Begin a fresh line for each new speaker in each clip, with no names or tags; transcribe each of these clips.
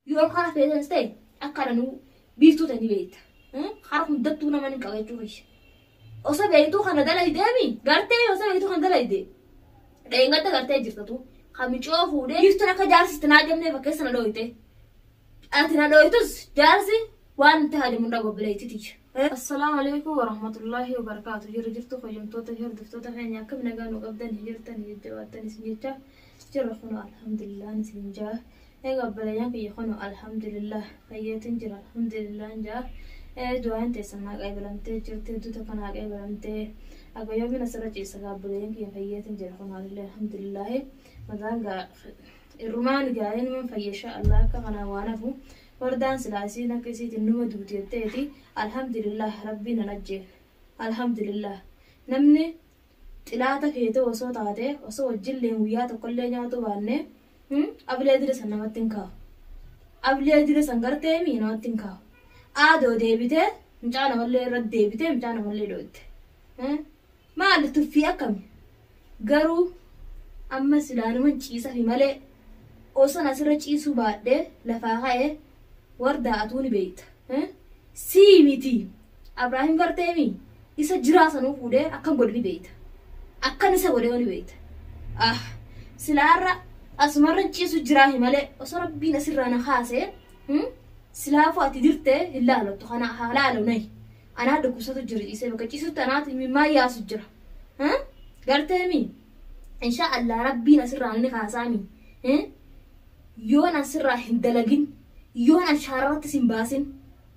Yoo kara feetanis ta'e akka anuu biiftuu ta'e ni beekta. Kara hundattuu nama ni qaba jechuu fayya. Osoo beektuu kana dalaydeemi gartee osoo beektuu kana dalayde dheengadda gartee jirtatu kamicoo fuudhee biiftuun akka jaarsitti naa jennee bakkeessa na dhooyte. Ati na dhooytus jaarsi waan itti haadhimu hin dhagoobbileetti tiyya.
Assalaamu alaikum warahmatullaahi wabarakaatu. Jiru jirtu fayyumtoota fi hordoftoota keenya, akkam nagaa nu qabdan, jirtan, jajjabaattan isin jecha jirra. Kun alhamdulillah isin jaa. Egaa obboleeyyan kiyya, kun alhamdulillah fayyeetiin jira, alhamdulillah jaa. Du'aan teessan naa qeebalamtee jirti, hedduu takka naa qeebalamtee. Aga yoomiin asirra ciisa gaa obboleeyyan kiyya, fayyeetiin jira kun alhamdulillah. Mataan gaa irrumaan gaariin man fayya insha Allah akka kanaa waan hafu. Wardaan silaa isiin akka isiitiin numa duuti jetteeti. Alhamdulillah, rabbiin nan ajjeefne. Alhamdulillah. Namni xilaata keete osoo taate, osoo wajjillee guyyaa tokkollee nyaatu baanne, ablee dira san namatti hin kaa'u. Ablee dira san garteemi namatti hin kaa'u. Aadoo deebitee mucaa namallee irra deebitee mucaa namallee dhooyte. Maali tuffii akkami? Garuu amma silaa naman ciisafi malee osoo asirra ciisuu baadhee lafaa ka'ee, wardaa atuu ni beekta. Sii miti. Abrahiim garteemi isa jiraa sanuu fuudhee akkam godhe ni beekta. Akkan isa godhee ni beekta. Ah, silaarra asumarra ciisu jiraa malee osoo rabbiin asirraa na kaasee, silaafuu ati dirtee hin laalattu kana haa laalu nayi. Anaa dhukkubsatu jira, ciisee bakka ciisutti anaati mimmaa yaasu jira. Garteemi insha Allah rabbiin asirraa ni kaasaami. Yoon asirraa hin dalagin, yoon an shaararratti sin baasin,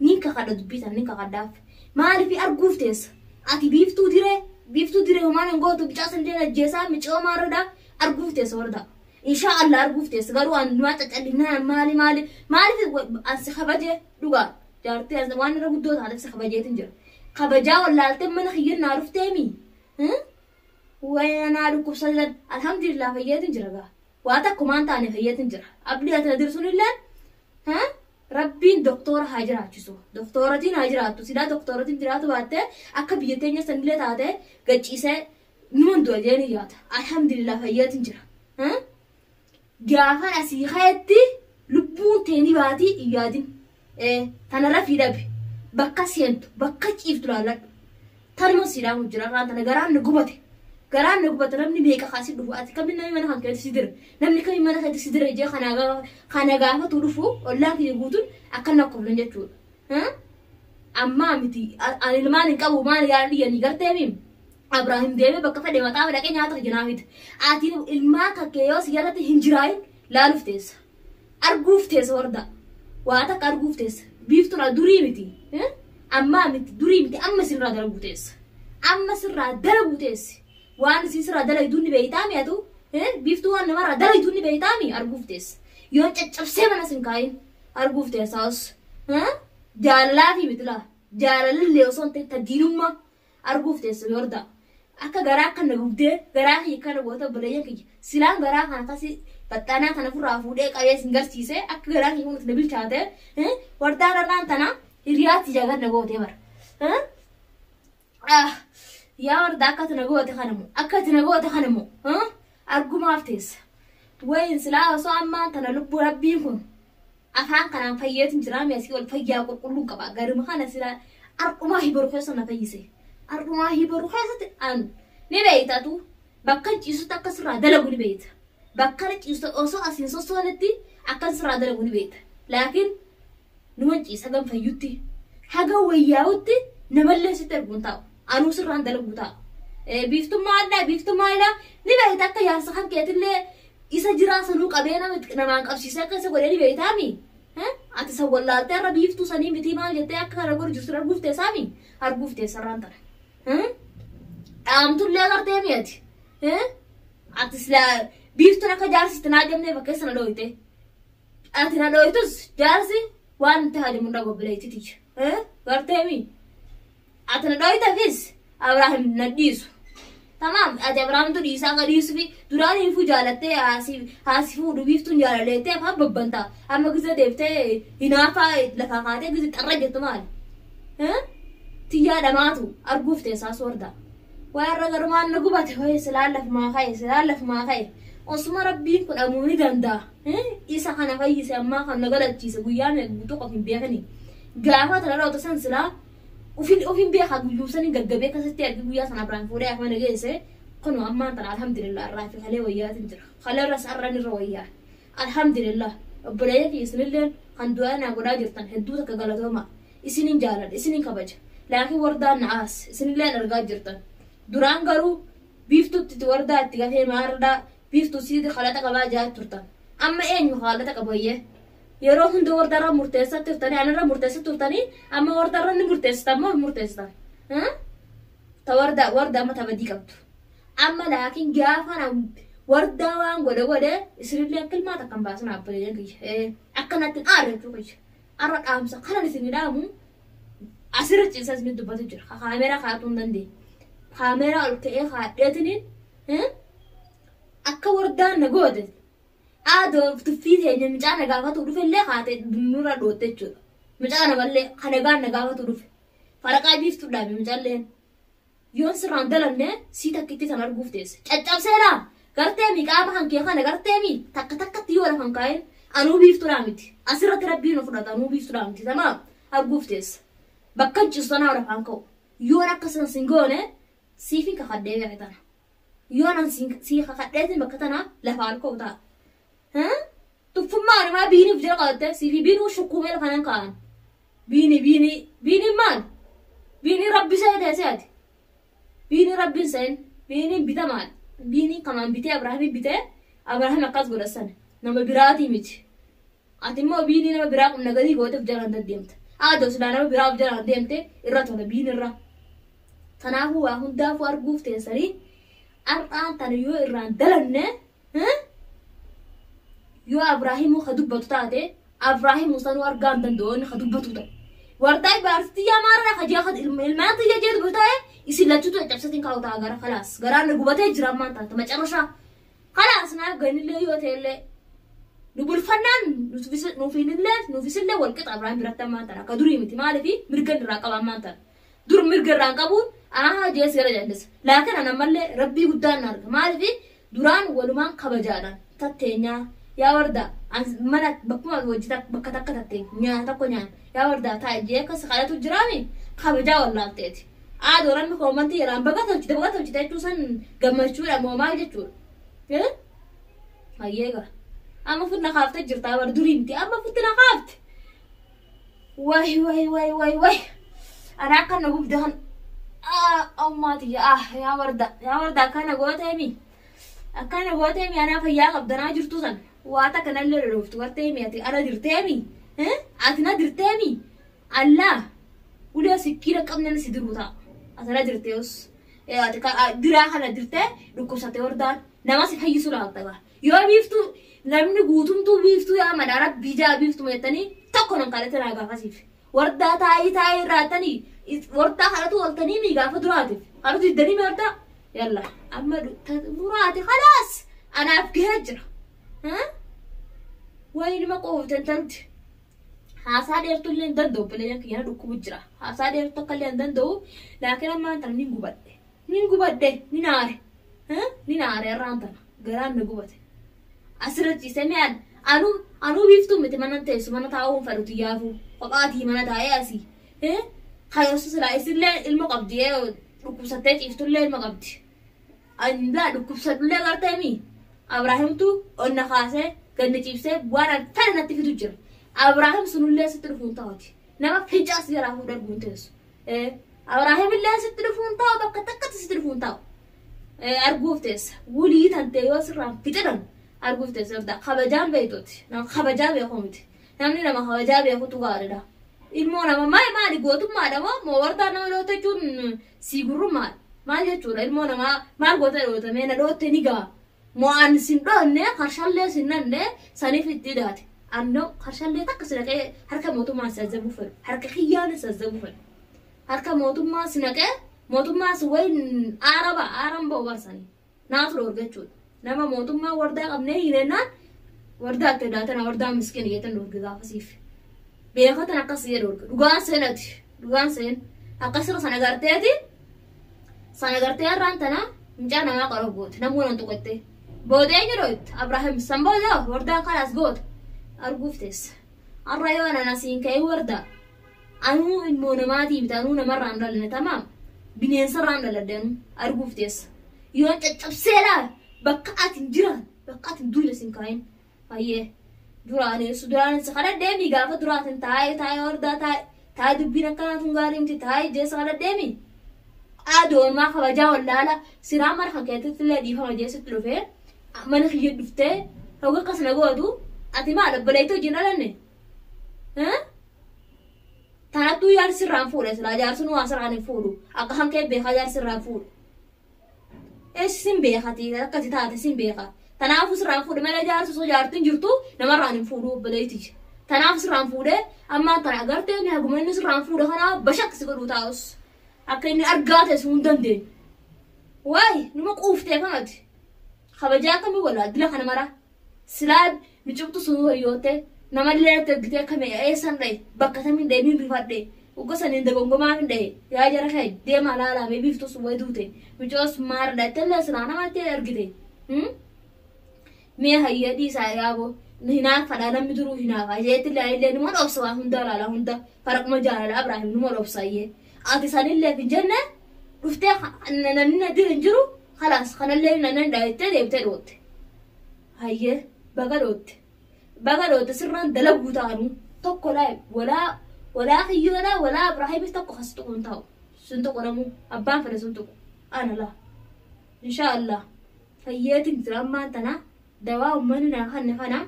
nin kakadha, dubbii tan nin kakadhaaf. Maaliif arguuf teessa? Ati biiftuu diree, biiftuu diree homaan hin gootu, bicaa san illee ajjeesaa micoo maarradha, arguuf teessa warda. Insha Allah arguuf teessa. Garuu an waan cacallinaan maali maali maaliif an si kabaje dhugaa jaartii waan irra guddoo taateef si kabajeetin jira. Kabajaa wallaaltee mana kiyyan naa dhufteemi. Wayanaa dhukkubsatan, alhamdulillah fayyeetin jira gaa. Waa takkumaan taane fayyeetin jira. Abdii ati na dirsun illee rabbiin doktora haa jiraachisu. Doktooratiin haa jiraattu. Silaa doktooratiin jiraatu baattee akka biyya teenya sanillee taate gachiisee numan du'a jeeni yaada. Alhamdulillah fayyeetin jira. Gaafan asii ka'etti lubbuun teeni baatii hin yaadin. Tana rafii dhabi. Bakka seentu, bakka ciiftu laalladhu. Tanuma siidhaan jira irraan tana garaan na gubate. Garaan na gubate, namni meeqa kaasii dhufu, ati kamiin namni mana kan keetti si dira. Namni kamiin mana keetti si dira jee kana gaafatu dhufu, ollaan kiyya guutuun akka na koflan jechuudha. Ammaa miti, ani ilmaan hin qabu maal yaala dhiyyanii garteemi. Abrahiim deemee bakka fedhe mataa dhaqee nyaata kiyya fide. Ati ilmaan kan kee yoo si jalatti hin jiraayin laaluuf teessa. Arguuf teessa warda. Waa takka arguuf teessa. Biiftuun durii miti. Ammaa miti, durii miti, amma sirraa dalaguu teessa. Amma sirraa dalaguu teessi. Waan isin sirraa dalagduu ni beeytaa mi'atu. Biiftuu waan namarraa dalagduu ni beeytaa mi arguuf teessa. Yoo caccabsee mana sin kaayin arguuf teessa os. Jaalalaa fi miti laa. Jaalalallee osoo hin ta'in taddiinummaa arguuf teessa yoordaa. Akka garaa akka na gubdee garaa kiyya kana goota obboleeyyan kiyya. Silaan garaa kana akkasii baxxaanaa kana ofirraa fuudhee qabee sin garsiisee akka garaa kiyya kun na bilchaate, wardaan har'aan tana hiriyaatti jagar na gootee bara. Yaa wardaa, akka ati na goote kana moo, akka ati na goote kana moo argumaaf teessa. Wayin silaa osoo ammaan tana lubbuu rabbiin kun afaan kanaan fayyeetin jiraa mi'asii ol fayyaa qulqulluun qaba. Garuma kana silaa ar'umaa hibaru keessa na fayyise. Ar'umaa hibaru keessatti an ni beeytatu bakka ciisutti akka sirraa dalagu ni beeyta. Bakka ciisutti osoo asiin sossoonetti akka sirraa dalagu ni beeyta. Laakiin numan ciisa hagam fayyutti, haga wayyaa'utti namallee sitti erguun taa'u. Anuu sirraan dalaguu taa'u. Biiftummaa addaa, biiftummaa addaa ni beeyta, akka jaarsa kan keetillee isa jiraa sanuu qabee nama namaan qabsiisee akka isa godhee ni beeytaami. Ati san wallaaltee irra biiftuu sanii miti maal jettee akka kana godhu jirtu arguuf teessaami? Arguuf teessarraan tana. Dhaamtullee agartee mi'ati. Ati silaa biiftuun akka jaarsitti naa jennee bakkeessa na dhooyte. Ati na dhooytus jaarsi waan itti haadhimu hin dhagoobbileetti tiyya. Garteemi. Ati na dhooytafis Abrahaam na dhiisu. Tamaam, ati Abrahaamtu dhiisaa akka dhiisufi duraan hiifuu jaalattee haasi fuudhu biiftuun jaalaleettee afaan babbantaa. Amma gisa deebitee hinaafaa lafaa kaatee gisa xarra jettu maali? Tiyyaa dhamaatu arguuf teessaa soorda. Waa irra garumaan na gubate, wayii silaan lafumaa ka'e, silaan lafumaa ka'e.
Osuma rabbiin kun ammoo ni danda'a. Isa kana fayyise ammaa kan na galachiise guyyaa meeqa guutuu qof hin beekani. Gaafa tana dhawata san silaa ufin beekaa guyyuu sanii gaggabee akkasitti argi guyyaa sana Abiraam fuudhee afaan geesse kunu ammaan tana alhamdulillah irraa fi kalee wayyaatiin jira. Kaleerra sarran irra wayyaa. Alhamdulillah obboleeyya fi isinilleen kan du'aa naa godhaa jirtan hedduu takka galatooma. Isinin jaaladha isinin kabaja. Laakiin wardaan na aas isinilleen argaa jirtan. Duraan garuu biiftutti wardaa itti gafee maardaa biiftuu siiti kalata qabaa jaa turtan. Amma eenyu kalata qabayyee? Yeroo hunda wardaarra murteessaa turtanii anarra murteessaa turtanii amma wardaarra ni murteessitan moo hin murteessitan? Ta wardaa wardaa amma tabadii qabdu. Amma laakiin gaafa na wardaa waan godhe godhe isinillee akka ilmaa takka hin baasin abboleeyyan kiyya. Akkanatti hin aarre jechuu kiyya. Arra dhaamsa kanan isin dhaamu asirra ciisaa isin dubbatu jira. Kaameeraa kaa'atuu hin dandeenye. Kaameeraa ol ka'ee kaadheetiniin akka wardaan na goote aadoo tuffii teenya mucaa na gaafatu dhufe illee kaate nurra dhootte jechuudha. Mucaa namallee kana na gaafatu dhufe. Faraqaa biiftuu dhaabe mucaalleen. Yoon sirraan dalanne sii takkitti san arguuf teesse. Caccabseedha. Gartee mi qaama kan kee kana gartee mi takka takkatti yoo lafan kaa'een anuu biiftuudhaa miti. Asirratti rabbiin of fudhata anuu biiftuudhaa miti. Tamaam arguuf teesse. Bakka ciisu sanaa lafaan ka'u. Yoon akka san sin goone siifin kakadhee beekte tana. Yoon an sii kakadheetiin bakka tana lafaan ka'u ta'a. Tuffummaa namaa biiniif jala qabatte siifi biinuu shukkuumee lafa nan kaa'an. Biini biini biini maal? Biini rabbi see teessee ati. Biini rabbiin seen biini bitamaadha. Biini kamaan bitee Abrahaamii bitee Abrahaam akkas godhasan nama biraatii miti. Ati immoo biini nama biraa qubna gadii gooteef jalaan deddeemta. Aadoo silaa nama biraa of jalaan deemte irra tola biini irra. Kanaafuu waa hundaafuu arguuf teessanii har'aan tana yoo irraan dalanne yoo Abrahaamuu ka dubbatu taate Abrahaamuu sanuu argaa hin danda'u inni ka dubbatu ta'e. Wardaa ibaarsitti yaa maarra ka jee ilmaan tiyya jee dubbatu ta'e isin lachuutu caccabsatiin kaa'u ta'a gara kalaas garaan na gubatee jira ammaan taate macarrashaa. Kalaas naaf ganillee yoo ta'ellee nu bulfannaan nuufinillee nuufisillee wal qixa Abrahaam biratti ammaan tana akka durii miti maaliifi mirga irraa qaba ammaan tana. Dur mirga irraa qabuun anaa jees gara jallisa. Laakiin an ammallee rabbii guddaan na arga maaliifi duraan walumaan kabajaadhaan tatteenyaa yaa wardaa mana bakkuma hojii bakka takka tattee nyaata tokko nyaata yaa wardaa taa'e jee akkas kadhatu jiraami kabajaa wallaalteeti. Aadoo namni koomantii jedhaan baga tolchite baga tolchite jechuu san gammachuudha moo maal jechuudha. Hayyee gara. Amma futna kaaftee jirta bar durii miti amma futna kaafte. Wayi wayi wayi wayi wayi. Ana akka na gubde kan ammaati yaa warda yaa warda akkana gooteemi. Akkana gooteemi anaa fayyaa qabdanaa jirtu san. Waa takka nallee dhodhooftu garteemi ati ana dirteemi. Ati na dirteemi. Allaa ulee sikkiira qabne si diru ta'a. Ati na dirtees. Ati diraa kana dirtee dhukkubsattee wardaan nama si fayyisu laalta gaa. Yoo biiftuu namni guutumtuu biiftuu yaa madhaa rabbii jaa biiftuu jettanii tokko nan kadhate naa gaafasiif. Wardaa taa'ii taa'ii irraattanii wardaa kadhatu ooltanii mi gaafa duraatiif. Kadhatu diddanii mi wardaa? Yalla amma muraati khalaas anaaf gahee jira. Wayi nama qooftan tanti. Haasaa dheertuu illee hin danda'u obboleeyyan kiyya na dhukkubu jira. Haasaa dheertuu akka illee hin danda'u laakiin ammaan tana nin gubadhe. Nin gubadhe nin aare. Nin aare irraan tana garaan na gubate. Asirra ciisee mi'aan anuu biiftuu miti mana teessu mana taa'uu hin fedhu xiyyaafuu kophaatii mana taa'ee asii. Kayosu silaa isillee ilma qabdi dhukkubsattee ciiftullee ilma qabdi. Anlaa dhukkubsadhullee gartee mi Abrahaamtu onna kaasee ganni ciibsee waan fedhe natti fidu jira. Abrahaam sunullee sitti dhufuun ta'uti. Nama fincaas jalaa fuudhee arguun teessu. Abrahaam illee sitti dhufuun ta'u bakka takkatti sitti dhufuun ta'u. Arguuf teessa. Wulii tantee yoo sirraan fixidhan arguuf teessa. Kabajaan beektuuti. Nama kabajaa beeku miti. Namni nama kabajaa beekutu gaariidha. Ilmoo nama maali maali gootummaadha moo moo wardaa nama dhoote jechuun sii gurrummaadha. Maal jechuudha ilmoo namaa maal goota dhootamee na dhootte ni ga'a. Moo an sin dhoonne qarshallee sin nanne saniif itti daate. Annoo qarshallee takka si naqee harka mootummaa sazzabuu fedhu. Harka kiyyaan sazzabuu fedhu. Harka mootummaa si naqee mootummaa si wayin aaraba aaran ba'u barsanii. Naatu dhoorga jechuudha. Nama mootummaa wardaa qabnee hiirennaan wardaa itti daatana wardaa miskiin jettan dhoorge gaafasiif. Beekatan akkas jedhu dhoorge. Dhugaan seenati. Dhugaan seen. Akkasirra sana garteeti. Sana gartee har'aan tana mucaa namaa qaroo goote. Namuu nan tuqatte. Booda eenyu dhooyte? Abrahaam san booda wardaa kalaas goota. Arguuf teessa. Har'a yoo anan asiin ka'ee wardaa. Anuu ilmoo namaatii miti anuu namarraan dhalanne tamaam. Bineensarraan dhaladhe anuu arguuf teessa. Yoo caccabsee laal bakka ati hin jiraan bakka ati hin duune sin kaa'in. Hayyee duraan si kadhadhee mi gaafa duraatin taa'ee taa'ee wardaa taa'ee taa'ee dubbiin akkanaa tun gaarii miti taa'ee jeessa kadhadhee mi. Adoon maa kabajaa wallaala siraa mana kan keessatti illee dhiifama jeessitti dhufee mana kiyya dhuftee hogga akkas na gootu ati maal obboleettii wajjin dhalanne? Tanattuu jaarsi irraan fuudhe silaa jaarsi nu waa sirraan hin fuudhu akka kan kee beekaa jaarsi irraan fuudhu. Eessi sin beekati akkasi taate sin beeka. Tanaafuu sirraan fuudhe malee jaarsi osoo jaartiin jirtu namarraan hin fuudhu obboleettii. Tanaaf sirraan fuudhee ammaan tana agartee ni haguma inni sirraan fuudhe kanaa bashaqsi godhuu taa'us. Akka inni argaa ta'e sun hin dandeenye. Waay numa quuftee kanati. Kabajaa akkamii walaa dila kana mara. Silaa micibtu sun hoyyoote namallee ergitee akkami eessan dha'e bakka samiin dha'e niin rifadhe. Ugga saniin dagongomaa hin dha'e yaa jara kee deemaa laalaa mee biiftuu sun wayi duute micoos maara dha'e silaa namatti ergite. Mee hayya dhiisaa yaaboo hinaafadha namni duruu hinaafa jeetti illee numa dhoobsa waa hunda laala hunda faraquma jaalala Abrahaam numa dhoobsa iyyee. Ati sanillee hin jenne dhuftee namni na diri hin jiru khalaas kanallee nan dhayettee deebitee dhootte. Hayyee baga dhootte. Baga dhootte sirraan dalaguu taanu tokko laa walaa walaa kiyyoodhaa walaa Abrahaamis tokko kas tuqu hin ta'u. Sun tuqu namuu abbaan fedhe sun tuqu. Ana laa. Insha Allah. Fayyeetiin jira ammaan tana dawaa uummanni naa kanne kana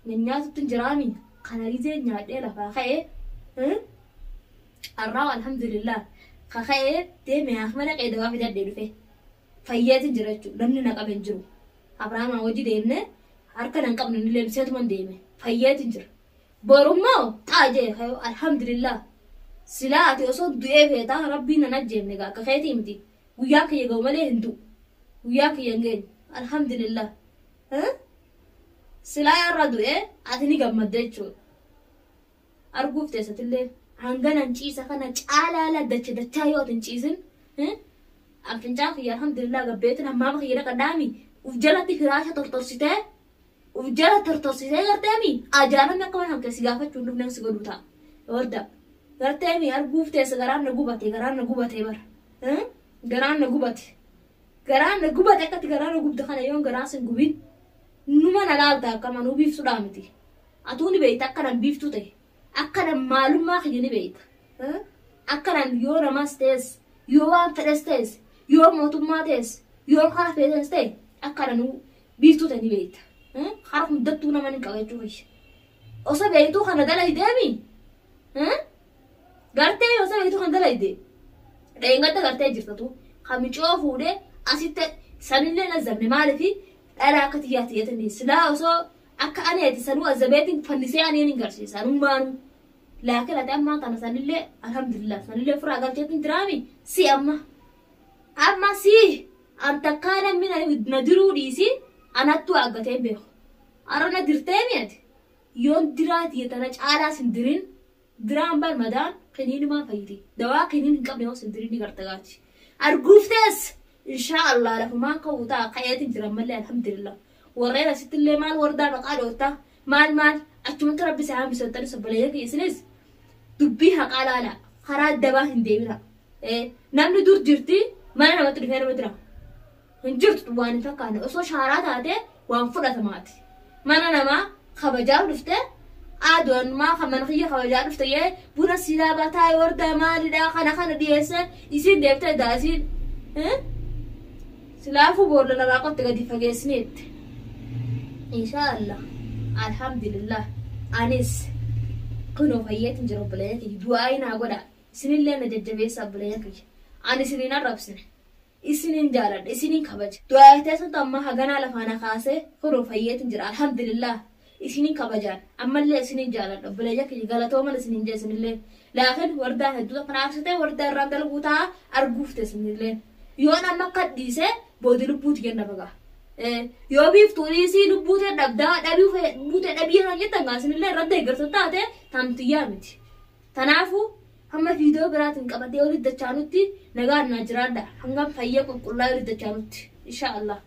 nyaatutti hin jiraami kana gizee nyaadhee lafaa ka'ee arraa alhamdulillah kaka'ee deemee mana qee dawaa fidadhee dhufe fayyeetiin jira jechuudha namni na qabe hin jiru. Abrahaamaa wajji deemne harka nan qabne ni leemseetuman deeme fayyeetiin jira. Borummoo xaajee kayo alhamdulillah silaa ati osoo du'ee feetaa rabbiin nan ajjeefne gaa akka keetii miti guyyaa kiyya ga'u malee hin du'u guyyaa kiyya hin geenye alhamdulillah. Silaa irra du'ee ati ni gammadde jechuudha. Arguuf teessatillee hanganan ciisa kana caalaa dacha dachaa yoo ati hin ciisin fincaan kiyya alhamdulillah gabbeetin hammaama kiyya dhaqadhaami uf jalatti firaasha tortorsitee uf jala tortorsitee garteemi ajaa'ibni akka mana kan si gaafachuu hin dhufne si godhuu ta'a. Warda garteemi arguuf teessa garaan na gubate garaan na gubate bara garaan na gubate garaan na gubate akkatti garaan na gubde kana yoon garaan sin gubin numa na laalta akka manuu biiftuudhaa miti. Atuu ni beekta akka nan biiftuu ta'e akka nan maalummaa kiyya ni beekta. Akka nan yoo namas ta'es yoo waan fedhes ta'es yoo mootummaa ta'es yoo kana feetes ta'e akka nanuu biiftuu ta'e ni beekta. Hara hundattuu nama ni qaba jechuudha. Osoo beektuu kana dalagdeemi gartee osoo beektuu kana dalagde dheengadda gartee jirtatu kamicoo fuudhee asitti sanillee nazabne maaliifi dhala akka xiyyaa xiyyaatanii silaa osoo akka aneeti sanuu azabeetiin fannisee aneen hin garsiisa anummaanu. Laakiin ati ammaa kana sanillee alhamdulillah sanillee firaa galcheetiin jiraami si amma. Amma si an takkaa namni na diruu dhiisi anattuu aggatee beeku. Arra na dirtee mi'ati yoon diraa tiyya caalaa sin dirin diraan bar madaan kiniinumaa fayyiti. Dawaa kiniin hin qabne yoo sin dirin ni gartagaati. Arguuf tees insha Allah lafumaan ka'uu ta'a ka'eetiin jiran malee alhamdulillah. Warreen asitti illee maal wardaa maqaa dhoota maal maal achumatti rabbi isaa hambisatanii sobboleeyyan isinis dubbii haqaa laala karaa dabaa hin deemina. Namni dur jirti mana namatti dhufee nama dira. Hin jirtu waan hin fakkaanne osoo shaaraa taate waan fudhatamaati. Mana namaa kabajaa dhufte aduun maa kan mana kiyya kabajaa dhufte yee buna silaa bataa wardaa maalidhaa kana kana dhiyeesse isiin deebitee daasiin. Silaafuu boolla lamaa qotte gadi fageessineetti. Insha Allah alhamdulillah anis kunoo fayyeetiin jira obboleeyyan kiyya du'aa naa godha isinillee na jajjabeessa obboleeyyan kiyya ani isiniin arrabsine isiniin jaaladha isiniin kabaja du'aa teessantu amma haganaa lafaana kaasee kunoo fayyeetiin jira alhamdulillah isiniin kabajaan ammallee isiniin jaaladha obboleeyyan kiyya galatooman isiniin jee isinillee laakiin wardaa hedduu kana aarsitee wardaa irraan dalaguu ta'a arguuf teessinillee yoon amma akka dhiisee boodi lubbuuti kenna bagaa. Yoo biiftuu dhiisii lubbuu ta'e dhabdaa dhabii buutee dhabii yeroo jettan gaasinillee irratti deeggarsa taate tamtiyyaa miti. Kanaafuu hamma viidiyoo biraatiin qabatee olitti dachaanutti nagaan naa jiraadha. Hangam fayyaa qulqullaa olitti dachaanutti. Insha Allah.